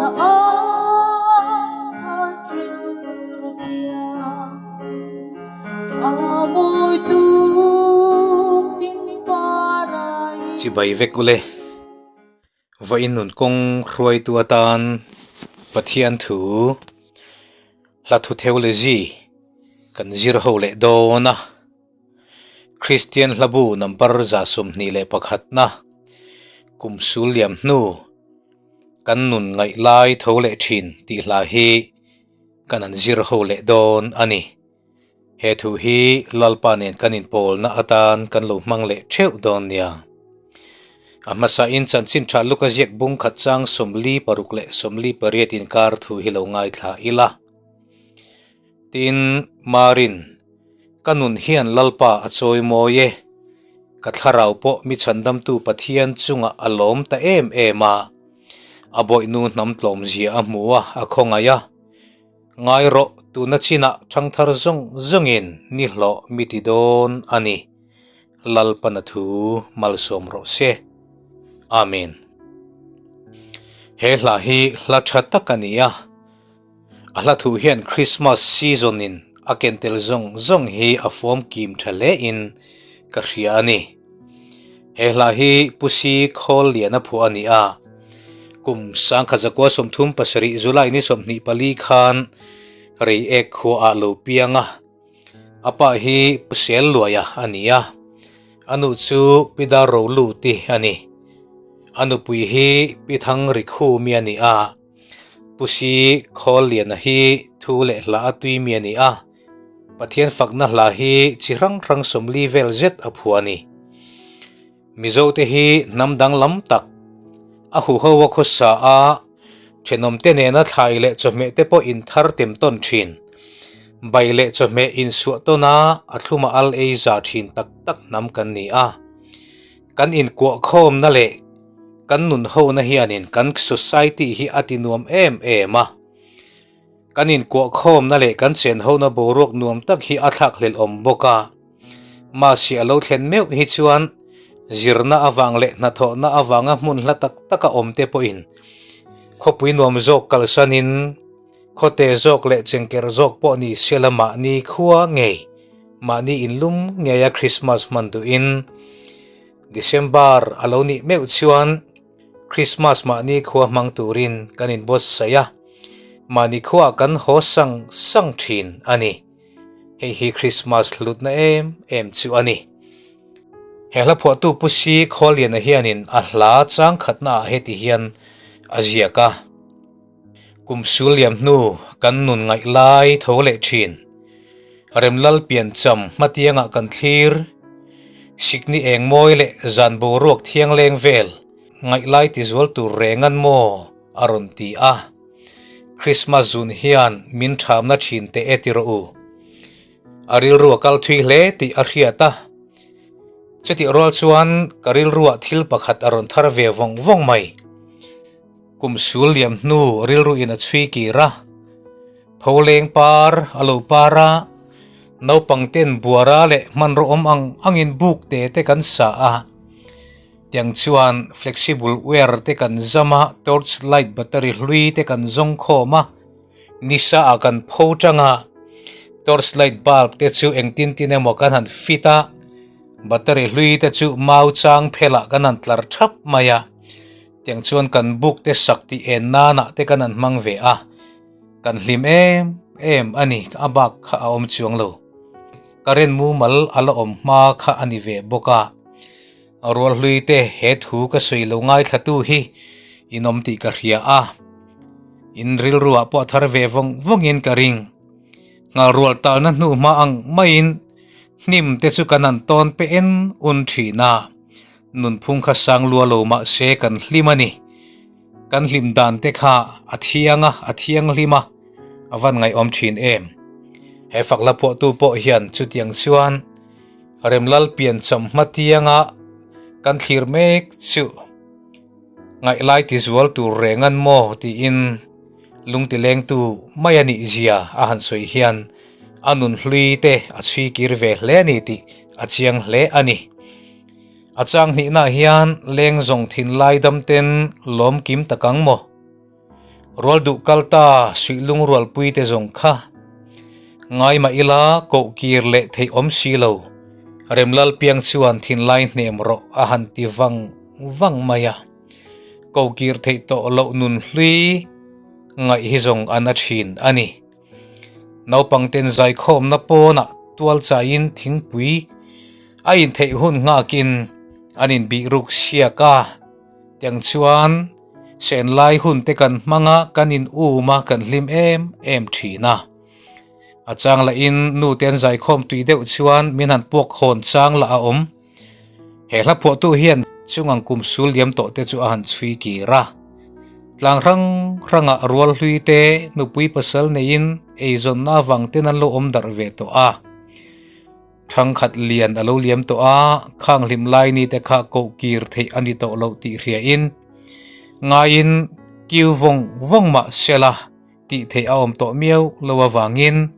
Na ai khan rilru thianghlim a mawi tuk tin parai. Chibai vek ule. Vawiin nun kawng hruaitu atan Pathian thu hla thu theology kan zir ho leh dawn a. Kristian hlabu number 21 na kum sul liam hnu kan nun ngaih lai tho leh thin tih hla hi kan han zir ho leh dawn a ni. He thu hi Lalpa nen kan inpawlna atan kan lo hmang leh theuh dawn nia. A hmasain chanchin tha Luka ziak bung khat chang 46 leh 48 inkar thu hi lo ngaithla ila. Tin, Marin, ka nun hian Lalpa a chawi mawi e. Ka thlarau pawh mi chhandamtu Pathian chungah a lawm ta em em a. A bawihnu hnam tlawmzia a hmu a, a khawngaih a. Ngai rawh, tuna chinah thangthar zawng zawngin ni hlawh mi ti dawn a ni. Lalpana thu malsawm rawh se. Amen. He hla hi hla tha tak a ni a. A hla thu hian Christmas season in a ken tel zawng zawng hi a fawm kim tha hle in ka hria a ni. He hla hi Pu Si Khawl Liana phuah a ni a. Kum 1937 July ni 24 khan Reiek khua ah lo piang a. A pa hi Pu Sel Luaia a ni a. A nu chu Pi Dar Roluti a ni. A nupui hi Pi Thang Rikhumi a ni a. Pu Si Khawl Liana hi thu leh hla a tui mi a ni a, Pathian fakna hla hi chi hrang hrang 40 vel zet a phuah a ni. Mizo te hi hnam danglam tak, a huho a khawsa a, thenawm te nena thlai leh chawhmeh te pawh inthar tem tawn thin. Bai leh chawhmeh insuah tawn a, a thluma al ei za thin tak tak hnam kan ni a. Kan inkuah khawmna leh Kan nun hona hianin kan society hi a ti nuam em em a. Kan inkuah khawmna leh kan chen hona boruak nuam tak hi a thlak hlelh awm bawk a. Mahse a lo thlen meuh hi chuan zirna avang leh hnathawhna avanga hmun hla tak taka awm te pawhin khawpui nuam zawk kalsanin khawte zawk leh chengker zawk pawh ni sela mahni khua ngei mahni inlum ngeia Christmas hman duhin December a lo nih meuh chuan Christmas mahni khua hmang turin kan inbuatsaih a, mahni khuaah kan haw sang sang thin a ni. Hei hi Christmas hlutna em em chu a ni. He hla phuahtu Pu Si Khawliana hianin a hla chang khatnaah heti hian a ziak a, Kum sul liam hnu kan nun ngaih lai tho leh thin. Remlal piancham hmatiangah kan thlir. Sikni eng mawi leh zan boruak thiang leng vel ngaih lai ti zual tur reng an maw? a rawn ti a. Christmas zun hian min thamna thin teh e ti rawh u. A rilru a kal thui hle tih a hriat a. Chutih rual chuan ka rilruah thil pakhat a rawn thar ve vawng vawng mai. Kum sul liam hnu rilru in a chhui kir a, tho leng par a lo par a, naupang ten buara leh hmanraw awm ang angin buk te te kan sa a, tiang chuan flexible wire te kan zam a, torch light battery hlui te kan zawng khawm a, nisa ah kan pho tang a, torch light bulb te chu engtin tin emaw kan han fit a, battery hlui te chu mau chang phelah kan han tlar thap mai a. Tiang chuan kan buk te sak tih en nanah te kan han hmang ve a, kan hlim em em a ni, a bak kha a awm chuang lo. Current mumal a la awm hma kha a ni ve bawk a, Rualhlui te he thu ka sawi lo ngaithlatu hi in awm tih ka hria a, in rilruah pawh a thar ve vawng vawngin ka ring. Nghalrual talna hnu hma ang maiin hnim te chu kan han tawn pe en un thin a. Nunphung kha sang lua lo mah se kan hlim a ni. Kan hlim dan te kha a thiang a, a thianghlim a, a van ngaihawm thin em. He fak hla phuahtu pawh hian chutiang chuan Remlal piancham hma tianga kan thlir mek chu ngaihlai tizual tur reng an maw tiin lungtilengtu mai a nih zia a han sawi hian a nunhlui te a chhui kir ve hle a ni tih a chiang hle a ni. A chang hnihnaah hian leng zawng thin lai dam ten lawm kim tak ang maw? Rual duh kal ta suih lungrualpui te zawng kha ngai mah ila koh kir leh theih awm si lo. Remlal piang chuan thinlai hnem rawh a han ti vang vang mai a. Koh kir theih tawh loh nun hlui ngaih hi zawng a na thin a ni. Naupang ten zaikhawmna pawnah tual chaiin thingpui a intheih hun nghakin an inbih ruk siak a. Tiang chuan senlai hun te kan hmang a, kan in um a, kan hlim em em thin a. A chang lahin nu te an zaikhawm tui deuh chuan min han puak hawn chang lah a awm. He hla phuahtu hian chungang kum sul liam tawh te chu a han chhui kir a. Tlang hrang hrangah rual hlui te nupui pasal neiin eizawnna avang ten an lo awm darh ve tawh a. Thangkhat lian a lo liam tawh a, khang hlim lai ni te kha koh kir theih a ni tawh loh tih hriain ngaiin kiu vawng vawng mah sela tih theih a awm tawh miau lo avangin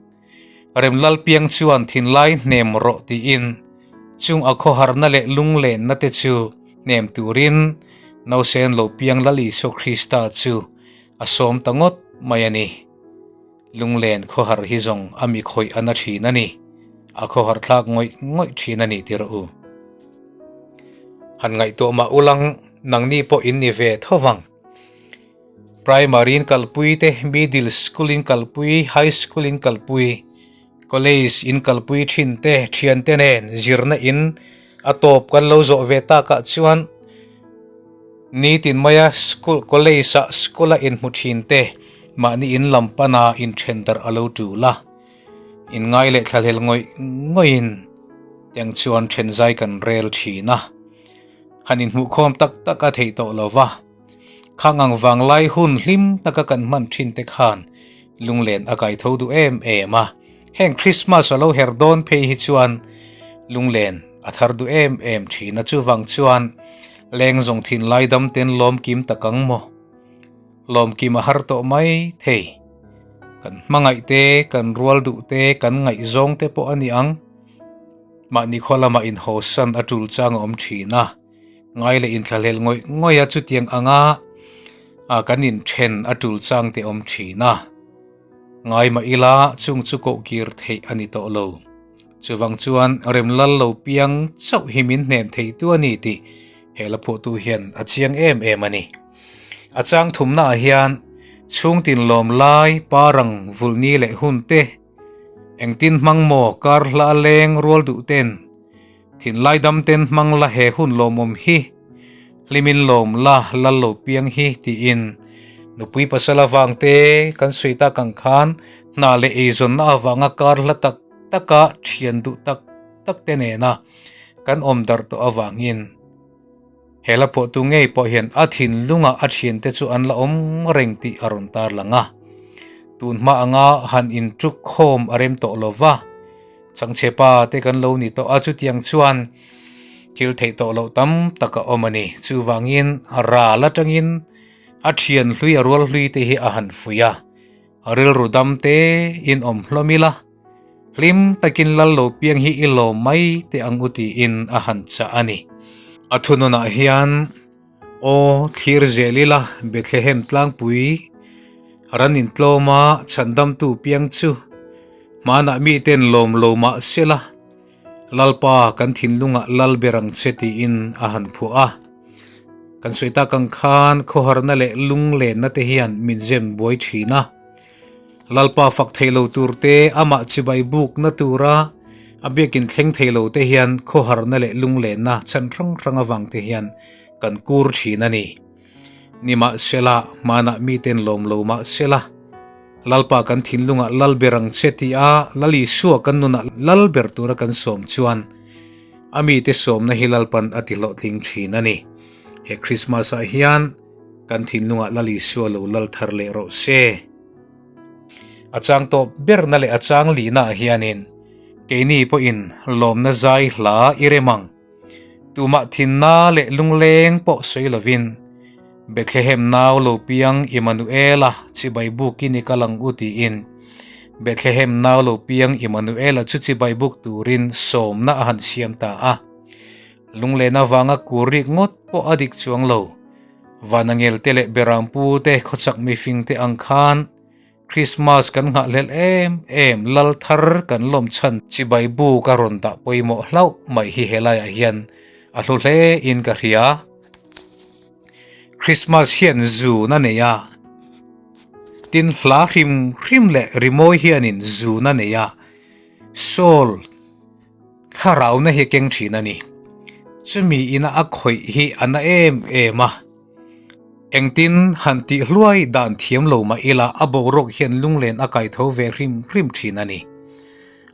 Remlal piang chuan thinlai hnem rawh tiin chung a khawharna leh lunglenna te chu hnem turin nausen lo piang Lal Isua Krista chu a sawm ta ngawt mai a ni. Lunglen khawhar hi zawng a mi khawih a na thin a ni. A khawhar thlak ngawih ngawih thin a ni ti rawh u. Han ngaihtuah mah ulang nangni pawh in ni ve tho vang. Primary in kalpui te, middle school in kalpui, high school in kalpui, college in kalpui thin te, thiante nen zirna in a tawp kan lo zawh ve takah chuan Nitin maia school college ah school a inhmu thin te mahni in lam pana inthen darh a lo tul a, inngai leh thlahlel ngawih ngawihin tiang chuan then zai kan rel thin a, han inhmuhkhawm tak tak a theih tawh lo va, khang ang vanglai hun hlim taka kan hman thin te khan lunglen a kai tho duh em em a, heng Christmas a lo her dawn phei hi chuan lunglen A thar duh em em thin a, chuvang chuan leng zawng thin lai dam ten lawm kim tak ang maw? Lawm kim a har tawh mai thei. Kan hmangaih te, kan rual duh te, kan ngaihzawng te pawh a ni ang. Mahni khaw lamah inhawsan a tul chang a awm thin a, ngai leh inthlahlel ngawih ngawih a chutiang anga kan inthen a tul chang te awm thin a. Ngai mah ila chung chu koh kir theih a ni tawh lo. Chuvang chuan Remlal lo piang chauh hi min hnem theitu a ni tih he la phuahtu hian a chiang em em a ni. A chang thumnaah hian chhungtin lawm lai, parang, vulhni leh hun te, engtin hmang maw kar hla leng rual duh ten, Thinlai dam ten hmang la he hun lawmawm hi, hlimin lawm la lal lo piang hi tiin nupui pasal avang te kan sawi tak ang khan hna leh eizawnna avanga kar hla tak taka thian duh tak tak te nena kan awm darh tawh avangin He hla phuahtu ngei pawh hian a thinlungah a thiante chu an la awm reng tih a rawn tarlang a. Tun hma anga han intruk khawm a rem tawh lo va, chhangchhe pa te kan lo ni tawh a, chutiang chuan thil theih tawh loh tam tak a awm a ni. Chuvangin ral atangin a thian hlui a rual hlui te hi a han fuih a, rilru dam te in awm hlawm ila, Hlim takin lal lo piang hi i lawm mai teh ang u tiin a han chah a ni. A thununah hian aw thlir zel ila Bethlehem tlangpui ran intlawma chhandamtu piang chu hmanah miten lawm lo mah sela Lalpa kan thinlungah lal ber ang che tiin a han phuah a. Kan sawi tak ang khan khawharna leh lunglenna te hian min zem buai thin a. Lalpa fak thei lo tur te, amah chibai bukna tura a biakin thleng thei lo te hian khawharna leh lunglenna chhan hrang hrang avang te hian kan kur thin a ni. Nimahsela, hmanah miten lawm lo mahsela, Lalpa kan thinlungah lal ber ang che ti a, Lal Isua kan nunah lal ber tura kan sawm chuan a mite sawmna hi Lalpan a ti hlawhtling thin a ni. He Krismas ah hian kan thinlungah Lal Isua lo lal thar leh rawh se. A chang tawp berna leh a chang lihna ah hianin keini pawhin lawmna zai hla i rem ang. Tumah thinna leh lungleng pawh sawi lovin, Bethlehem nau lo piang Immanuela chibai bukin i kal ang u tiin Bethlehem nau lo piang Immanuela chu chibai buk turin sawmna a han siam ta a. Lunglen avanga kur rik ngawt pawh a dik chuang lo. Vanangel te leh Berampu te khawchak mifing te ang khan Krismas kan nghahhlelh em em lal thar kan lawm chhan chibai bu ka rawn dah pawimawh hlauh mai hi helaiah hian a hlu hle in ka hria. Krismas hian zun a nei a, tin hla hrim hrim leh rimawi hianin zun a nei a, soul Thlarauna hi a keng thin a ni. Chumi ina a khawih hi a na em em a. Engtin han tih hluai dan thiam lo mah ila a boruak hian lunglen a kai tho ve hrim hrim thin a ni.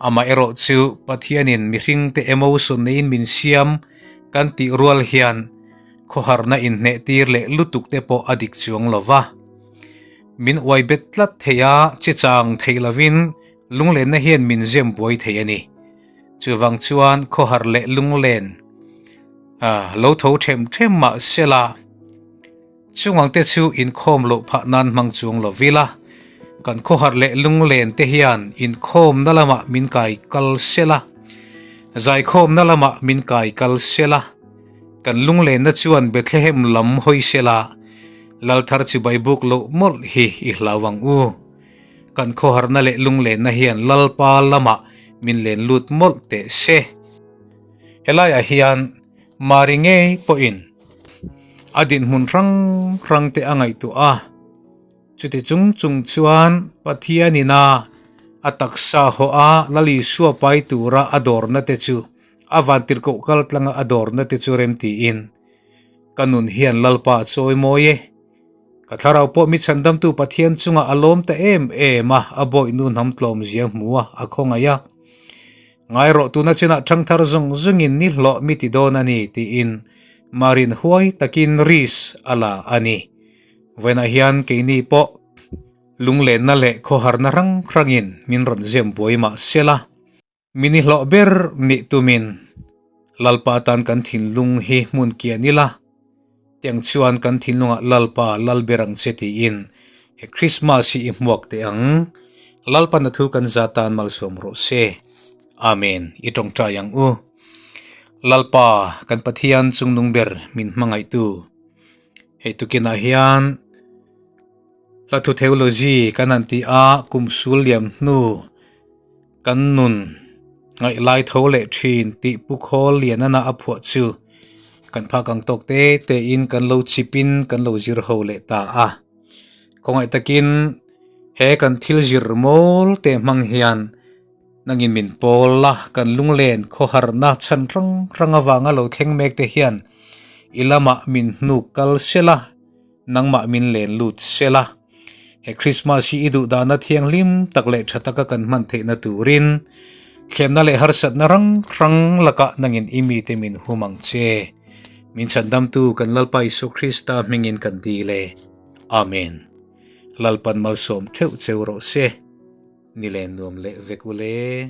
Amaherawh chu Pathianin mihringte emotion neiin min siam kan tih rual hian khawharna inhnehtir leh lutuk te pawh a dik chuang lo va. Min uai bet tlat thei a, che chang theih lovin Lunglenna hian min zem buai thei a ni. Chuvang chuan khawhar leh lunglen lo tho them them mah sela, chungangte chu inkhawm loh phah nan hmang chuang lo vila, kan khawhar leh lunglen te hian inkhawmna lamah min kai kal sela, zaikhawmna lamah min kai kal sela, kan lunglenna chuan Bethlehem lam hawi sela, Lalthar chibai buk loh mawlh hi i hlau ang u. Kan khawharna leh lunglenna hian Lalpa lamah min len lut mawlh teh se. Helaiah hian Mari ngei pawhin a dinhmun hrang hrang te a ngaihtuah a, chuti chung chung chuan Pathianin a a taksa haw a Lal Isua pai tura a dawrna te chu a vantirhkoh kal tlanga a dawrna te chu rem tiin ka nun hian Lalpa a chawi mawi e. Ka thlarau pawh mi chhandamtu Pathian chungah a lawm ta em em a, a bawihnu hnam tlawmzia hmu a, a khawngaih a. Ngai rawh tuna chinah ṭhangthar zawng zawngin ni hlawh mi ti dawn a ni, tiin Marin huai takin risk a la a ni. Vawiinah hian keini pawh lunglenna leh khawharna hrang hrangin min rawn zem buai mah sela. Mi nihlawh ber nih tumin Lalpa tan kan thinlung hi hmun kian ila, tiang chuan kan thinlungah Lalpa lal ber ang che tiin he Krismas hi i hmuak teh ang. Lalpa na thu kan za tan malsawm rawh se. Amen. I tawngtai ang u. Lalpa kan Pathian chungnung ber min hmangaihtu hei tukinah hian Hlathu theology kan han ti a, kum sul liam hnu kan nun ngaih lai tho leh thin tih pu khawl lianana a phuah chu kan phak ang tawk te te in kan lo chip in kan lo zir ho leh ta a. Khawngaih takin he kan thil zir mawl te hmang hian nangin min pawl la, kan lunglen khawharna chhan hrang hrang avanga lo thleng mek te hian i lamah min hnuk kal sela. Nangmah min len lut sela. He Krismas hi i duh dahna thianghlim tak leh tha taka kan hman theihna turin thlemna leh harsatna rang hrang lakah nangin i mite min hum ang che. Min chhandamtu kan Lalpa Isu Krista hmingin kan dil e. Amen. Lalpan malsawm theuh cheu rawh se. Ni len nuam leh vek ule.